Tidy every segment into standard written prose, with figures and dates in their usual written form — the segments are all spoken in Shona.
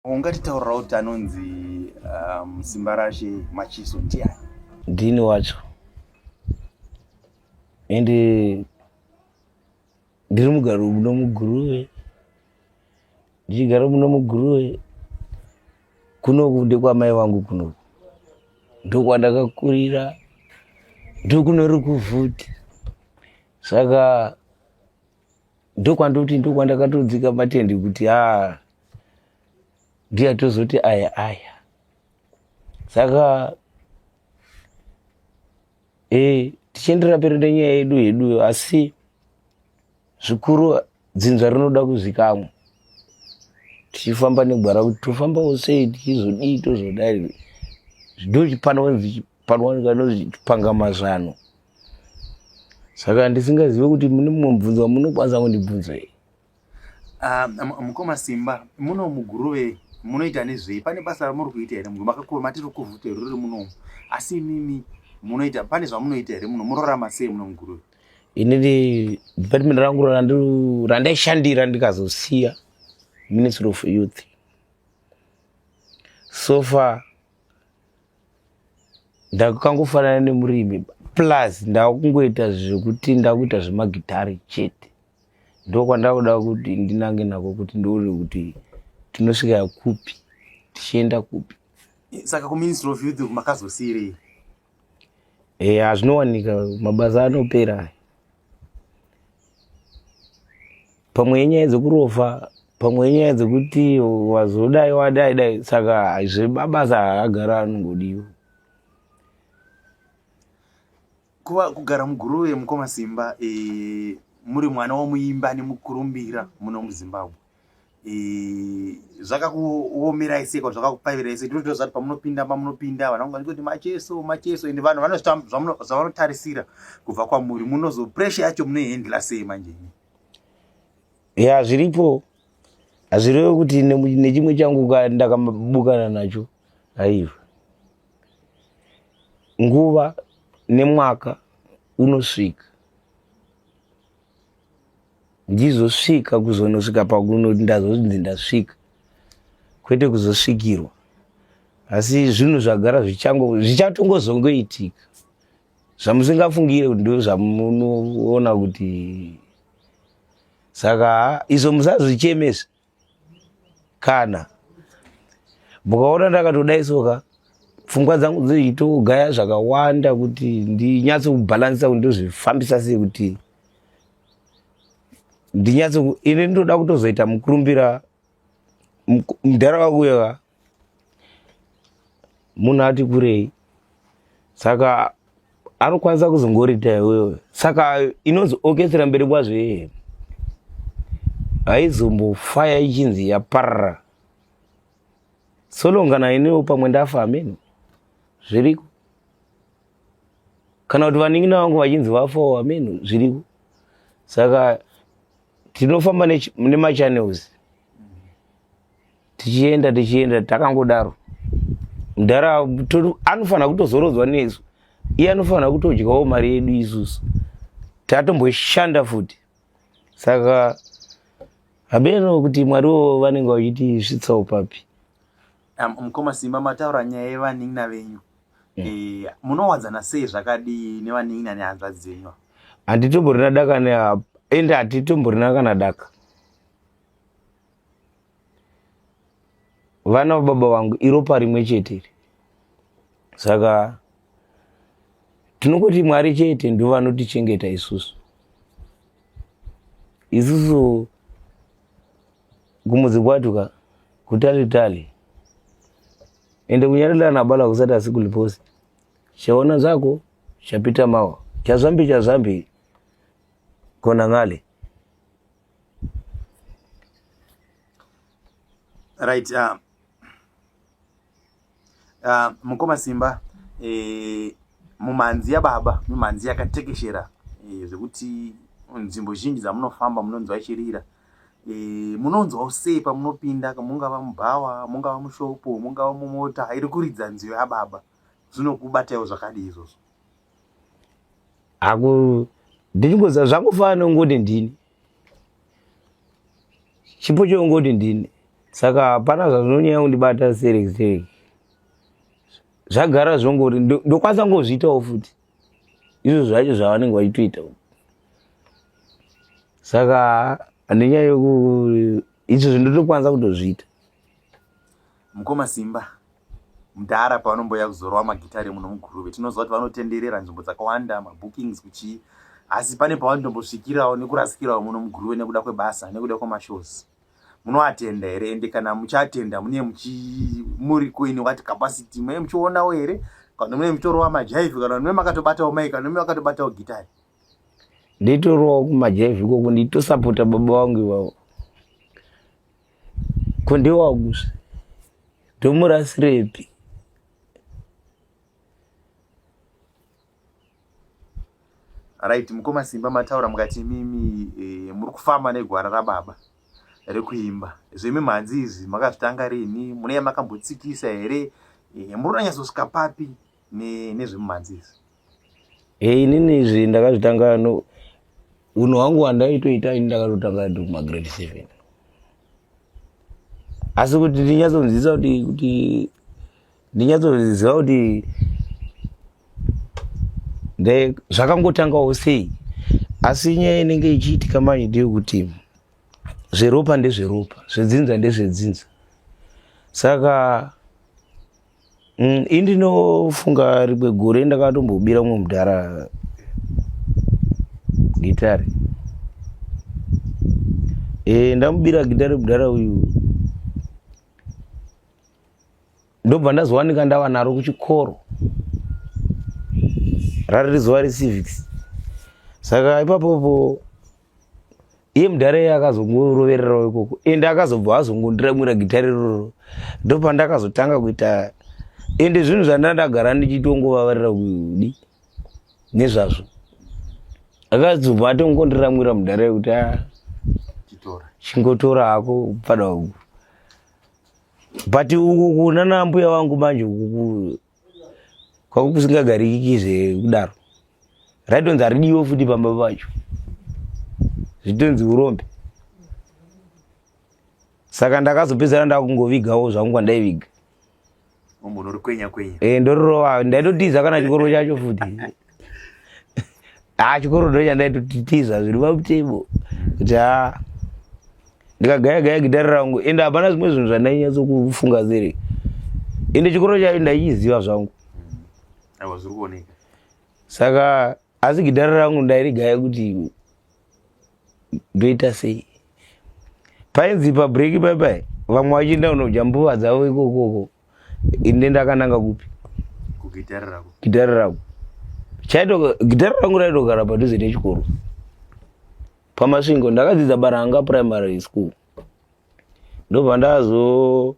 Ungatitaurirawo kuti anonzi um, Simbarashe Machiso ndiani? Ndini wacho. Ende ndiri mugari muno muGuruve. Ndichigara muno muGuruve. Kunoku ndekwamai vangu kunoku. Ndokwandakakurira. Ndokunori kuvhuti. Saka ndokwandoti ndokwandakatodzika matendi kuti a ndiye atozoti aya aya saka e tichienderera mberi nenyaya yedu hedu asi zvikuru dzinza rinoda kuzikamwa tichifamba negwara kuti tofambawo sei tichizodii tozodai ndopanowanika nozvipanga mazano saka ndisingazive kuti mune mumwe mubvunzo wamunokwanisa kundibvunza here ah, mukoma simba muno muguruve munoita nezvei pane basa ramuri kuita here makakura matiri kuvhuta here riri munomu asi imimi munoita pane zvamunoita here muno murorama sei muno muguruve inini department rangu randaishandira ndikazosiya ministry of youth so far ndakangofanana nemurimi plus ndakungoita zvekuti ndakuita zvemagitari chete ndokwandakuda kuti ndinange nako kuti ndione kuti tinosvika kupi tichienda kupi saka kuministry of youth makazosiirei e hazvinowanika mabasa anopera pamwe yenyaya dzekurova pamwe yenyaya dzekuti wazodai wadai dai saka zvemabasa haagara anongodiwa kuva kugara muguruve mukoma simba e, muri mwana womuimba nemukurumbira muno muzimbabwe e, zvakakuomerai sei zvakakupavirai sei tinotoziva kuti pamunopinda pamunopinda vanhu vanga vachingoti macheso macheso ende vanhu vane zvavanotarisira kubva kwamuri munozo pressure yacho munoihandla sei manje ya zviripo hazvirevi kuti nechimwe changu ndakabukana nacho aiwa nguva nemwaka unosvika ndizosvika kuzonosvika pakunoti ndazonzi ndasvika kwete kuzosvikirwa asi zvinhu zvagara zvichango zvichatongozongoitika zvamusingafungire kuti ndo zvamunoona kuti saka izvo musazvichemesa kana mukaona ndakatodaisoka pfungwa dzangu dzichitogaya zvakawanda kuti ndinyatso kubhalansisa kuti ndozvifambisa sei kuti ndinyatso ini ndoda kutozoita mukurumbira mudhara wakuya munhu ati kurei saka anokwanisa kuzongorita iwewe saka inonzi orchestra mberi kwazvo yeye haizombofaya ichinzi yaparara solong kana iniwo pamwe ndafa ameno zviriko kana kuti vanin'ina vangu vachinzi vafawo ameno zviriko saka tinofamba nemachannels tichienda tichienda takangodaro mudhara anofanira kutozorodzwa nesu iye anofanira kutodyawo mari yedu isusu tatomboshanda futi saka hameno kuti mwariwo vanenge vachitisvitsawo papi mukoma simba mataura nyaya yevanin'ina venyu mm. e, munowadzana sei zvakadii nevanin'ina nehanzvadzi dzenyu handitomborina daka ne ende hatitomborina kana daka vana vababa vangu iropa rimwe chete iri saka tinongoti mwari chete ndo vanotichengeta isusu isusu kumudzi kwatuka kutalitali ende kunyarira bala kusati asikuliposi chaona zako chapita mawa chazvambi chazvambi kona ngale right uh, uh, mukoma simba eh, mumhanzi yababa mimhanzi yakatekeshera eh, zvekuti nzvimbo zhinji dzamunofamba munonzwa ichirira eh, munonzwawo sei pamunopinda mungava mubhawa mungava mushopo mungava mumota iri kuridza nziyo yababa zvinokubataiwo zvakadii izvozvo aku ndichingoziva zvangofanana nongoti ndini chipo chongoti ndini Saka hapana zvazvinonyanya kundibata sereki sereki, zvagara zvongori ndokwanisa ngozviitawo futi izvo zvacho zvavanenge vachitoita. Saka handinyaya yoku izvo zvindotokwanisa kutozviita. Mukoma Simba, mudhara pavanombouya kuzorova magitare muno muGuruve, tinoziva kuti vanotenderera nzvimbo dzakawanda, mabookings kuchii, asi pane pavanotombosvikirawo nekurasikirawo muno muGuruve nekuda kwebasa, nekuda kwemashows. Munoatenda here? Ende kana muchiatenda, mune muchi muri kuini what capacity mune muchionawo here? Kana mune muchitorova majaivhi, kana mune makatobatawo mai, kana mune makatobatawo gitare? Nditorovawo kumajaivhi ikoko, nditosapota baba vangu ivavo. Ko ndewagusve ndomurasirepi? Right, mukoma Simba, mataura mukati imimi muri kufamba negwara rababa rekuimba. Zvemimhanzi izvi makazvitanga rini? Mune yamakambotsikisa here? Muri kunyatsosvika papi nezvemimhanzi izvi? Inini izvi ndakazvitanga no unhu hwangu hwandaitoita ini ndakatotanga ndiri kumagrade 7, asi kuti ndinyatsonzwisisa kuti ndinyatsoziva kuti zvakangotangawo sei. Asi nyaya inenge ichiitika manje ndeyekuti zveropa ndezveropa, zvedzinza ndezvedzinza. Saka indinofunga rimwe gore ndakatombobira umwe mudhara gitari. Ndamubira gitari mudhara uyu, ndobva ndazowanika ndava naro kuchikoro, rari rizuva recivics. Saka ipapopo iye mudhara iye akazongorovererawo ikoko, ende akazobva azongondiramwira gitari iroro, ndopandakazotanga kuita. Ende zvinhu zvanda ndagara ndichitongovavarira kudi nezvazvo, akazobva atongondiramwira mudhara yekuti chingotora hako pada uku. But uku kunana mbuya vangu manje, uku kwako kusingagariki zvekudaro, raitonzi haridiwo futi pamba pacho, zvitonzi urombe. Saka ndakazopedzana ndakungovigawo zvangu kwandaiviga. Umbonorikwenya kwenya. Ndororova, ndaitotiza kana chikoro chacho futi. Ah, chikoro ndo chandaitotiza zviri pamutemo kuti ha ndikagaya gaya gitari rangu, ende hapana zvimwe zvinhu zvandainyatsokufunga sere. Ende chikoro chacho ndaichiziva zvangu. Aiwa, zviri kuoneka. Saka asi gitari rangu ndairigaya kuti ndoita sei. Painzi pabreak paipai, vamwe vachienda kunodya mbuva dzavo ikokoko, inde ndakananga kupi? Kugitari rako. Gitari rangu chaito, gitari rangu raitogara padhuze nechikoro paMasvingo. Ndakadzidza Baranga Primary School, ndobva ndazodzidza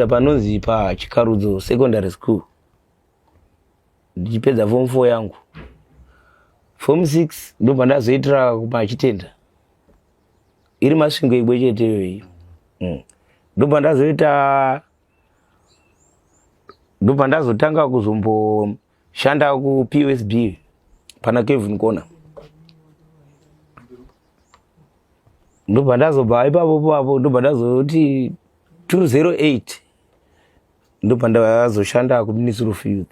panonzi paChikarudzo Secondary School ndichipedza form 4 yangu. Form 6 ndobva ndazoitira kumaChitenda, iri Masvingo imwe chete iyoyi. Ndobva ndazoita, ndobva ndazotanga kuzomboshanda kuPSB pana Kevin Kona. Ndobva ndazobva ipapo papo, ndobva ndazoti 208 ndobva ndazoshanda kuMinistry of Youth.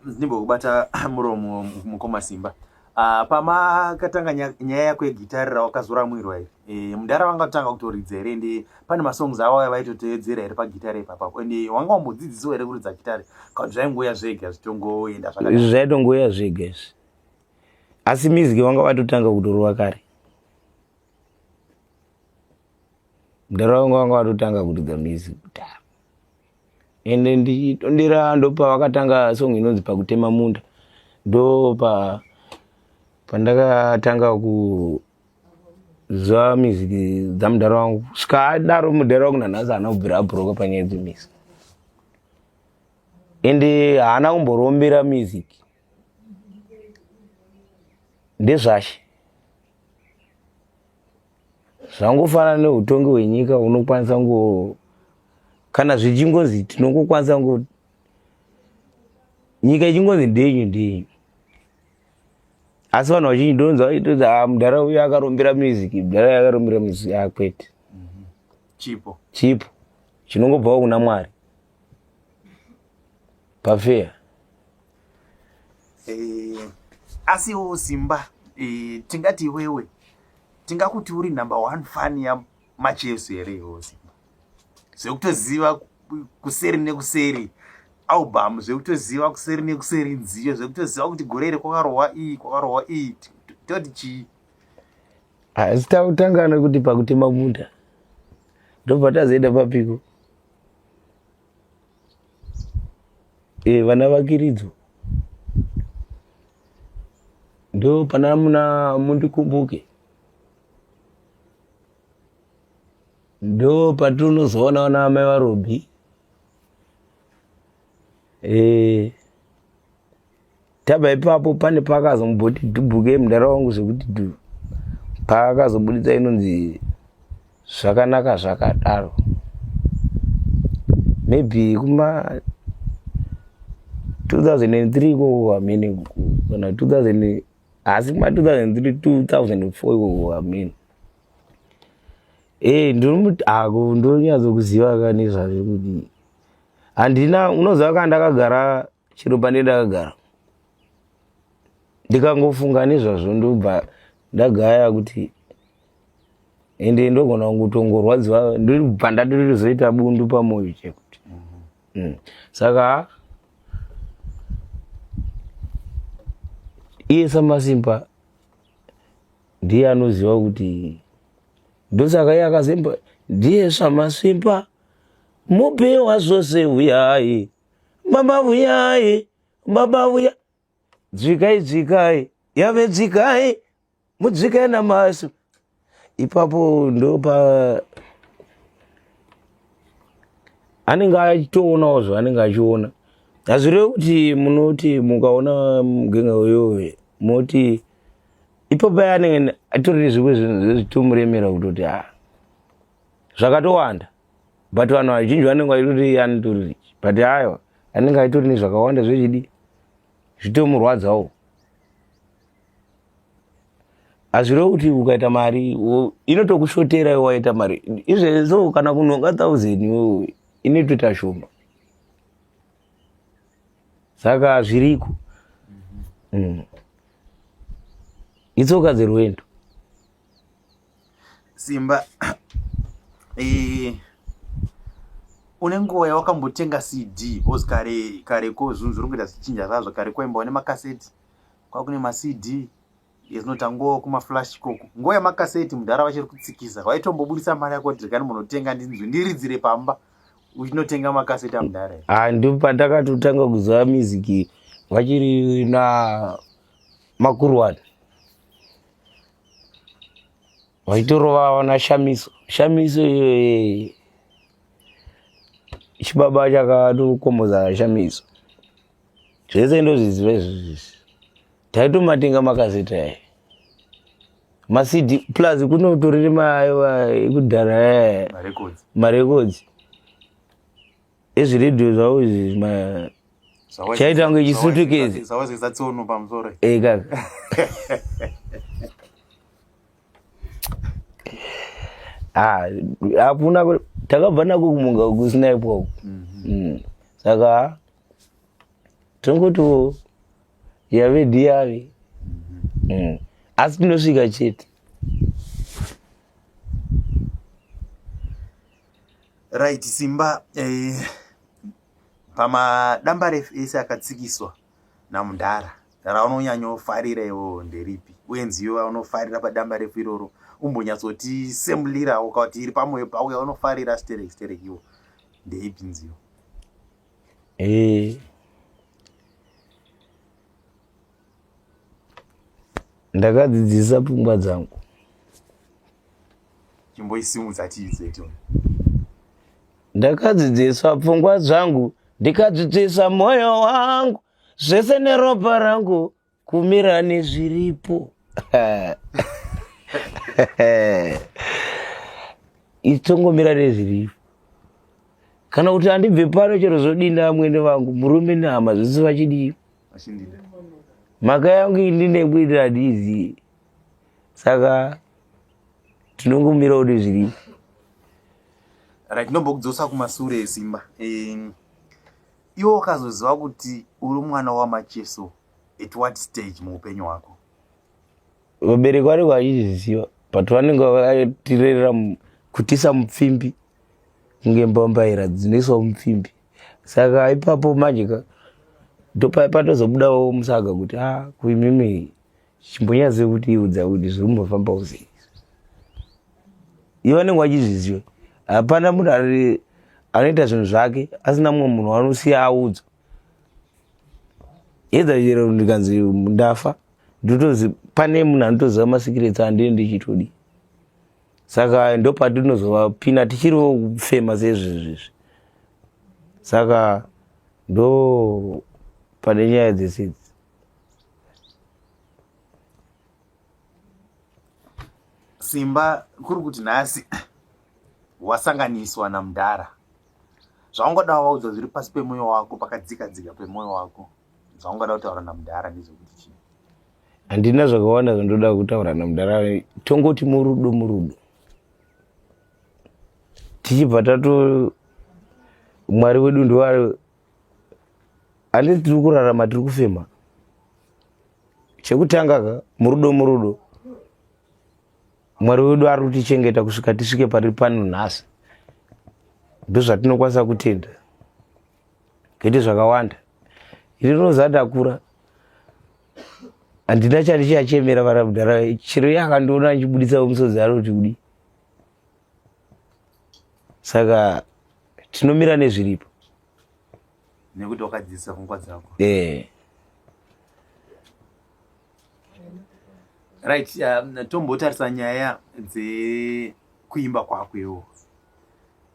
Ndimbokubata muromo, mukoma Simba. Pamakatanga nyaya yako yegitari rawakazoramwirwa iri, mudhara vangatanga kutoridza here? Ende pane masongs avo aya vaitoteedzera here pagitari ipapapo? Ende wanga wambodzidzisiwa here kuridza gitari, kana zvaingouya zvega zvitongoenda zvakadaro? Izvi zvaitongouya zvega izvi, asi music vanga vatotanga kutorova kare. Mudhara vangu vanga vatotanga kuridza music kudhara. Ende ndichitondera ndopavakatanga song inonzi Pakutema Munda, ndo pa pandakatanga kuziva music dzamudhara wangu. Svika adaro mudhara wangu nanhasi haana kubvira abhuroka panyaya dzemusic, ende haana kumborombera music, ndezvashe. Zvangofanana neutongi hwenyika, unokwanisa ngo kana zvichingozi tinongokwanisa ngo nyika ichingonzi ndenyu ndenyu. Asi vanhu vazhinji ndonzwa vachitoti ah, mudhara uyu akarombera music, mudhara uyu akarombera music. Ah, kwete. Chipo. Chipo chinongobvawo kuna Mwari. Pafeya. Asiwo Simba, tingati iwewe tingakuti uri number 1 fan yaMacheso here iwewe Simba? Zvekutoziva kuseri nekuseri album, zvekutoziva kuseri nekuseri nziyo, zvekutoziva kuti gore iri kwakarohwa iyi, kwakarohwa iyi, toti chii? Asi takutanga nekuti pakutema munda ndobva tazoenda papiko. Vana vakiridzo ndo pana muna mundikumbuke, ndo patinozoona vana amai vaRobhi. Tabva ipapo pane paakazomboti dhubhuke mudhara wangu zvekuti dhu, paakazobuditsa inonzi zvakanaka zvakadaro, maybe kuma 2003 ikoko hamene, kana 2000, asi kuma 2003 2004 ikoko hamene. Ndinomuti ako ndonyatsokuziva ka nezvazvo kuti handina, unoziva ka ndakagara chero pane ndakagara ndikangofunga nezvazvo ndobva ndagaya kuti ende ndogona kutongorwadziwa, ndobva ndatozoita bundu pamoyo chekuti. Saka iye Samasimba ndiye anoziva kuti ndosaka iye akazemba ndiye Samasimba mupi wazvose, uyai baba, uyai baba, uya dzvikai, dzvikai yave, dzvikai mudzvikai namasu ipapo. Ndopa anenge achitoonawo zvaanenge achiona. Hazvirevi kuti munoti mukaona mugenga uyoyo moti ipapo anenge atori nezvimwe zvinhu zvezvitomuremera kutoti ha zvakatowanda, but vanhu vazhinji vanenge vachitoti anotori rich, but aiwa, anenge aitori nezvakawanda zvechidi zvitomurwadzawo. Hazvirevi kuti ukaita mari inotokushotera iwe waita mari izvezvo, kana kunhonga 1000 iwewe inotoita shoma, saka zviriko. Itsoka dzerwendo. Simba, une nguva yawakambotenga CD? Because kare kareko zvinhu zviri kuita zvichinja zvazvo. Kare kwaimbawa nemakaseti, kwakune maCD, ezinotangowo kumaflash ikoko. Nguva yemakaseti mudhara vachiri kutsikisa, waitombobudisa mari yako kuti rekani munotenga ndinzwe ndiridzire pamba, uchinotenga makaseti amudhara? Ah, ndopandakatotanga kuziva music vachiri na makuruwani, vaitorova vana Shamiso. Shamiso iyoyo chibaba chakatokomboza Shamiso, zvese ndozviziva izvozvizvi. Taitomatenga makaseti aya, maCD, plus kunotorere maaiwa ekudhara, marekodzi ezviredhiyo zvavo izvi, chaita kunge chisutukezi. Zvawazoisa tsono pamusoro. Kaka hakuna takabva nako kumunga kusina ipoko. Saka tongotiwo yave ndiyave, asi tinosvika chete. Right, Simba, pamadambarefu ese akatsikiswa namudhara, raunonyanyofarira iwowo nderipi, uye nziyo yaunofarira padambarefu iroro umbonyatsotisemulira ukati iri pamwoyo pako yaunofarira stereki stereki iwo ndeipi nziyo? Ndakadzidzisa pfungwa dzangu. Chimboisimudza tiidzwe tione. Ndakadzidziswa pfungwa dzangu, ndikadzidzisa mwoyo wangu, zvese neropa rangu, kumira nezviripo. Itongomira nezviripo, kana kuti handibve pano chero zvodini. Amwene vangu, murume nehama zvese vachidii? Vachindida. Mhaka yangu ini nekuitira handiizivi, saka tinongomirawo nezviripo. Right, ndombokudzosa kumasure Simba. Iwe wakazoziva kuti uri mwana waMacheso at what stage muupenyu hwako? Vabereki vanenge vachizviziva, but vanenge vakatirerera kutisa mupfimbi kunge mbambaira dzinoiswa mupfimbi. Saka ipapo manje ka ndopatozobudawo musaga kuti a ah, kuimimi chimbonyatse kutiudza kuti zviri kumbofamba usei. Ivo vanenge vachizviziva, hapana munhu ari anoita zvinhu zvake asina mumwe munhu waanosiya audzwa. Edza chero ndikanzi ndafa ndotozi pane munhu anotoziva masikirets andine ndichitodi. Saka ndopatinozovapina tichiriwo kufema sezvezvizvi. Saka ndo pane nyaya dzese idzi. Simba, kuri kuti nhasi wasanganiswa namudhara, zvaungada waudza zviri pasi pemwoyo wako, pakadzika dzika pemwoyo wako, zvaungada kutaura namudhara ndezvekuti chii? Handina zvakawanda zvandoda kutaura namudhara, tongoti murudo murudo tichibva tato Mwari wedu ndiwo handiti tiri kurarama, tiri kufema. Chekutanga ka murudo murudo Mwari wedu ari kutichengeta kusvika tisvike pari pano nhasi, ndozvatinokwanisa kutenda kwete zvakawanda. Ini rinoziva ndakura, handina chandichachemera varamudhara, chero iye akandiona achibuditsa musodzi anoti kudi. Saka tinomira nezviripo nekuti wakadzidzisa pfungwa dzako. Right, tombotarisa nyaya dzekuimba kwako iwo.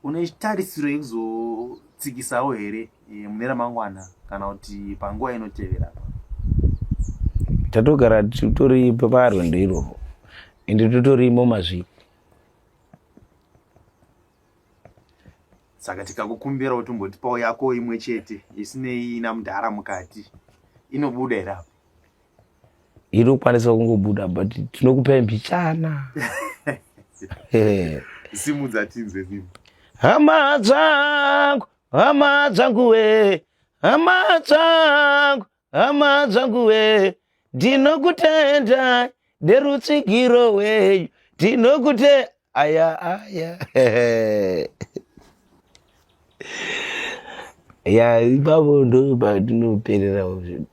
Une tarisiro yekuzotsikisawo here mune ramangwana kana kuti panguva inotevera? Tatogara titori parwendo irworwo, ende totorimo mazviri. Saka tikakukumbira kuti umbotipawo yako imwe chete isinei namudhara mukati, inobuda here apa? Inokwanisa kungobuda, but tinokupai mbichana. Simudza tinzwe, Simba. Hama dzangu, hama dzangu we, hama dzangu, hama dzangu we, ndinokutenda nerutsigiro wenyu, ndinokute aya aya ya ipapo ndo patinopererawo zvedu.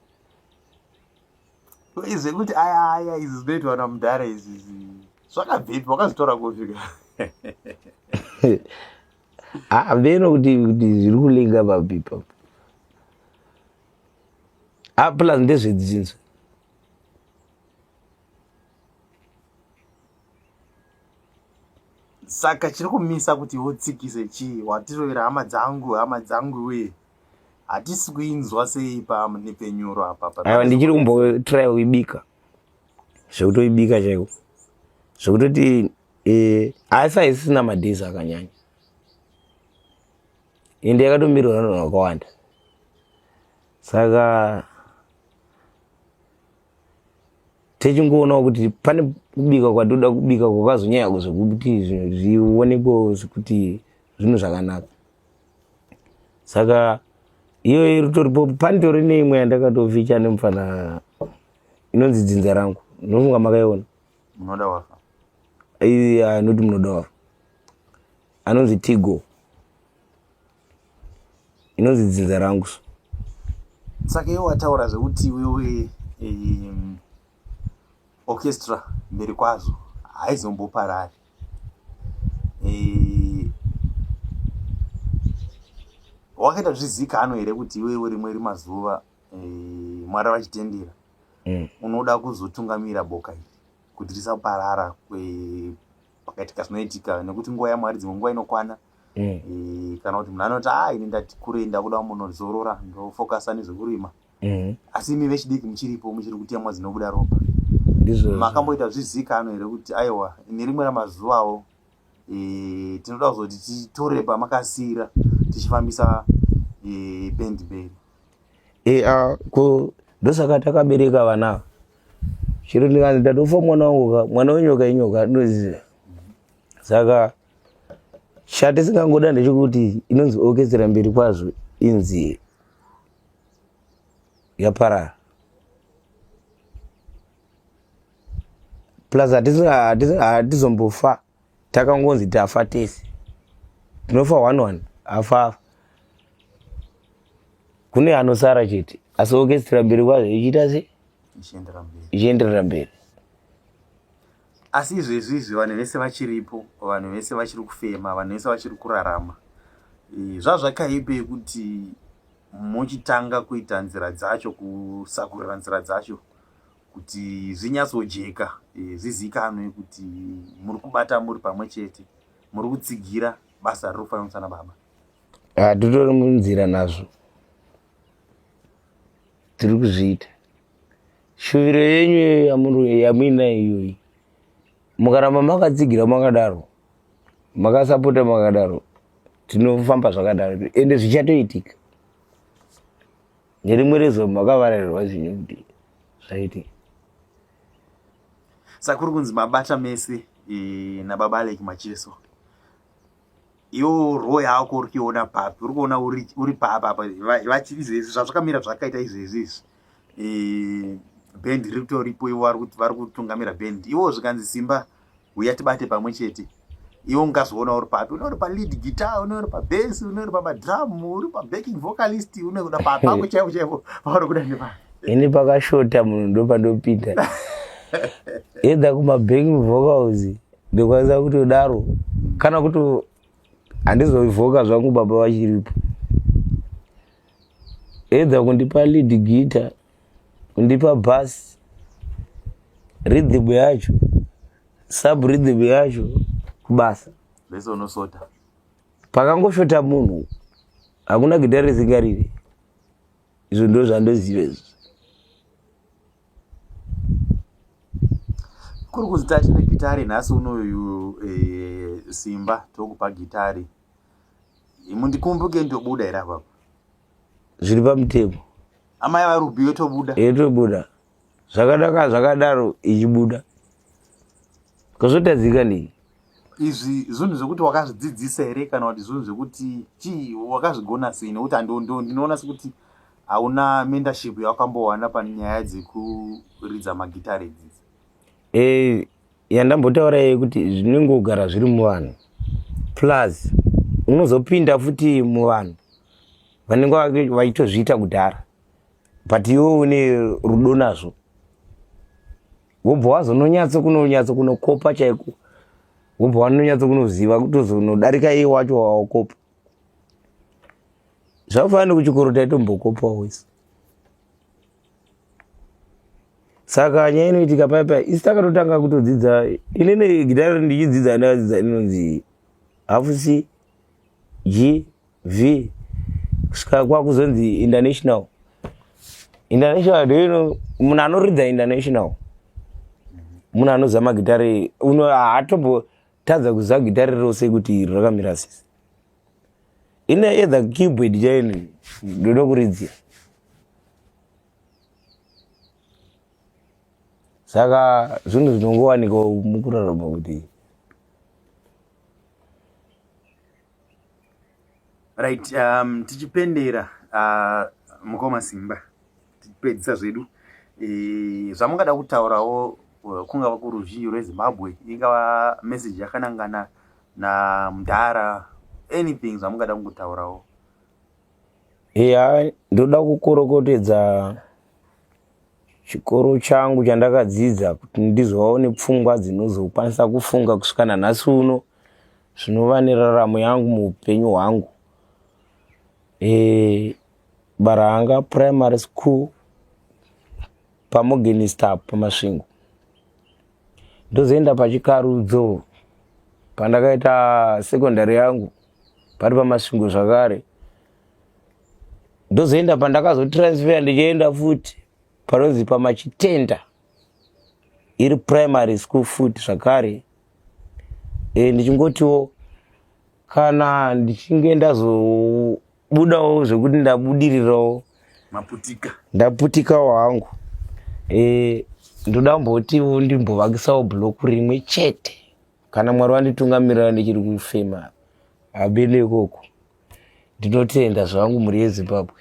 Zvekuti aya aya izvi zvinoitwa namudhara izvi zvakabvepi? Wakazvitora kusvika? Hameno kuti zviri kulinga papi ipapo. Ah, plus ndezvedzinza. Saka chiri kumisa kuti utsikise chii? Watirovera hama dzangu, hama dzangu we, hatisi kuinzwa sei panhepfenyuro apa? Aiwa, ndichiri kumbotry kuibika, zvekutoibika chaiko, zvekutoti asi haisisina madays akanyanya, ende yakatomirwa nevanhu vakawanda. Saka techingoonawo kuti pane kubika kwatoda kubika kwakazonyanya zvekuti zvinhu zvionekwewo zvekuti zvinhu zvakanaka. Saka iyo iritoripo, panitori neimwe yandakatoficha nemufana inonzi Dzinza Rangu, ndofunga makaiona. Munoda Wafa. Anoti Munoda Wafa anonzi Tigo, inonzi Dzinza Rangu. Saka iwe wataura zvekuti iwewe orchestra mberi kwazvo haizomboparari. Wakaita zvizikanwe here kuti iwewe rimwe remazuva, Mwari vachitendera, unoda kuzotungamira boka iri kuti risaparara pakaitika zvinoitika, nekuti nguva yaMwari dzimwe nguva inokwana? Kana kuti munhu anoti a ini ndati kurei, ndakuda munozorora, ndofokasa nezvekurima. Asi imi vechidiki muchiripo, muchiri kutemwa dzinobuda ropa. Ndizvo. Makamboita zvizikanwe here kuti aiwa, nerimwe ramazuvawo tinoda kuzoti titore pamakasiyira tichifambisa bhendi mberi? Ko Ndosaka takabereka vana ava. Chero ndikanzi ndatofa mwana wangu ka, mwana wenyoka inyoka ndinoziva. Saka chatisingangoda ndechekuti inonzi orchestra mberi kwazvo inzi yaparara. Plus hatizombofa takangonzi tafa tese, tinofa one one, afa afa, kune anosara chete, asi orchestra mberi kwazvo ichiita se ichienderera mberi. Asi izvezvi izvi vanhu vese vachiripo, vanhu vese vachiri kufema, vanhu vese vachiri kurarama, zvazvakaipe kuti muchitanga kuita nzira dzacho, kusakurira nzira dzacho kuti zvinyatsojeka, zvizikanwe kuti muri kubata muri pamwe chete, muri kutsigira basa riri kufambiswa nababa. Hatitori munzira nazvo, tiri kuzviita. Shuviro yenyu iyoyo yamuinayo iyoyi, mukaramba makatsigira makadaro, makasapota makadaro, tinofamba zvakadaro, ende zvichatoitika. Nerimwe rezuva makavarairwa zvinyu kuti zvaitika. Saka kuri kunzi mabata mese nababa Alec Macheso, iwo roo yako uri kuiona papi? Uri kuona uri papi apa? Izvezvi zvazvakamira zvakaita izvezvi izvi, bhendi riri kutoripo, ivo vari kutungamira bhendi, ivo zvikanzi Simba uya tibate pamwe chete, iwe ungazoona uri papi? Une uri palead guitar, une uri pabass, une uri pamadrum, uri pabacking vocalist, une kuda pako chaivo chaivo pauri kuda nepa? Ini pakashota munhu ndopandopinda, either kumabacking vocals ndokwanisa kutodaro, kana kuti handizoivhoka zvangu baba vachiripo, either kundipa lead guitar, kundipa bass, rhythm yacho, sub rhythm yacho, kubasa zvese unosota. Pakangoshota munhu, hakuna gitari risingariri. Izvo ndo zvandoziva izvo. Kuri kunzi tatine gitari nhasi unoyu, Simba, tokupa gitari, mundikumbuke ndobuda here apapo? Zviri pamutemo. Amai vaRubi yotobuda. Yotobuda zvakanaka zvakadaro, ichibuda kazotadzika nei? Izvi zvinhu zvekuti wakazvidzidzisa here, kana kuti zvinhu zvekuti chii, wakazvigona sei? Nekuti ndinoona sekuti hauna mentorship yawakambowana panyaya dzekuridza magitare idzidzi. Yandambotaura yekuti zvinongogara zviri muvanhu, plus unozopinda futi muvanhu vanenge vachitozviita kudhara, but iwe une rudo nazvo, wobva wazononyatso kunonyatso kunokopa chaiko, wobva wanonyatso kunoziva kutozonodarika iye wacho wawakopa. Zvakafanana nekuchikoro, taitombokopawo isu. Saka nyaya inoitika paya paya, isi takatotanga kutodzidza. Inini gitari ndichidzidza, ndakadzidza inonzi half C G V kusvika kwakuzonzi international. International ndoino munhu anoridza international, munhu anoziva magitari uno haatombotadza kuziva gitari rose kuti rakamira sisi. Ine either keyboard chaino ndoda kuridzira. Saka zvinhu zvinongowanika mukurarama kuti Right, tichipendera, mukoma Simba, tichipedzisa zvedu, zvamungada kutaurawo kungava kuruzhinji rweZimbabwe, ingava message yakanangana namudhara, anything zvamungada kungotaurawo. Ya, ndoda kukorokotedza chikoro changu chandakadzidza kuti ndizovawo nepfungwa dzinozokwanisa kufunga kusvika nanhasi uno, zvinova neraramo yangu muupenyu hwangu. Baranga Primary School paMorgenster paMasvingo, ndozoenda paChikarudzo pandakaita secondary yangu pari paMasvingo zvakare, ndozoenda pandakazotransfer ndichienda futi panonzi paMachitenda, iri primary school futi zvakare. Ndichingotiwo kana ndichinge ndazobudawo zvekuti ndabudirirawo. Maputika. Ndaputikawo hangu. Eh, ndoda kumbotiwo ndimbovakisawo block rimwe chete. Kana Mwari vanditungamirira ndichiri kufema. Habele ikoko. Ndinotenda zvangu mhuri yeZimbabwe.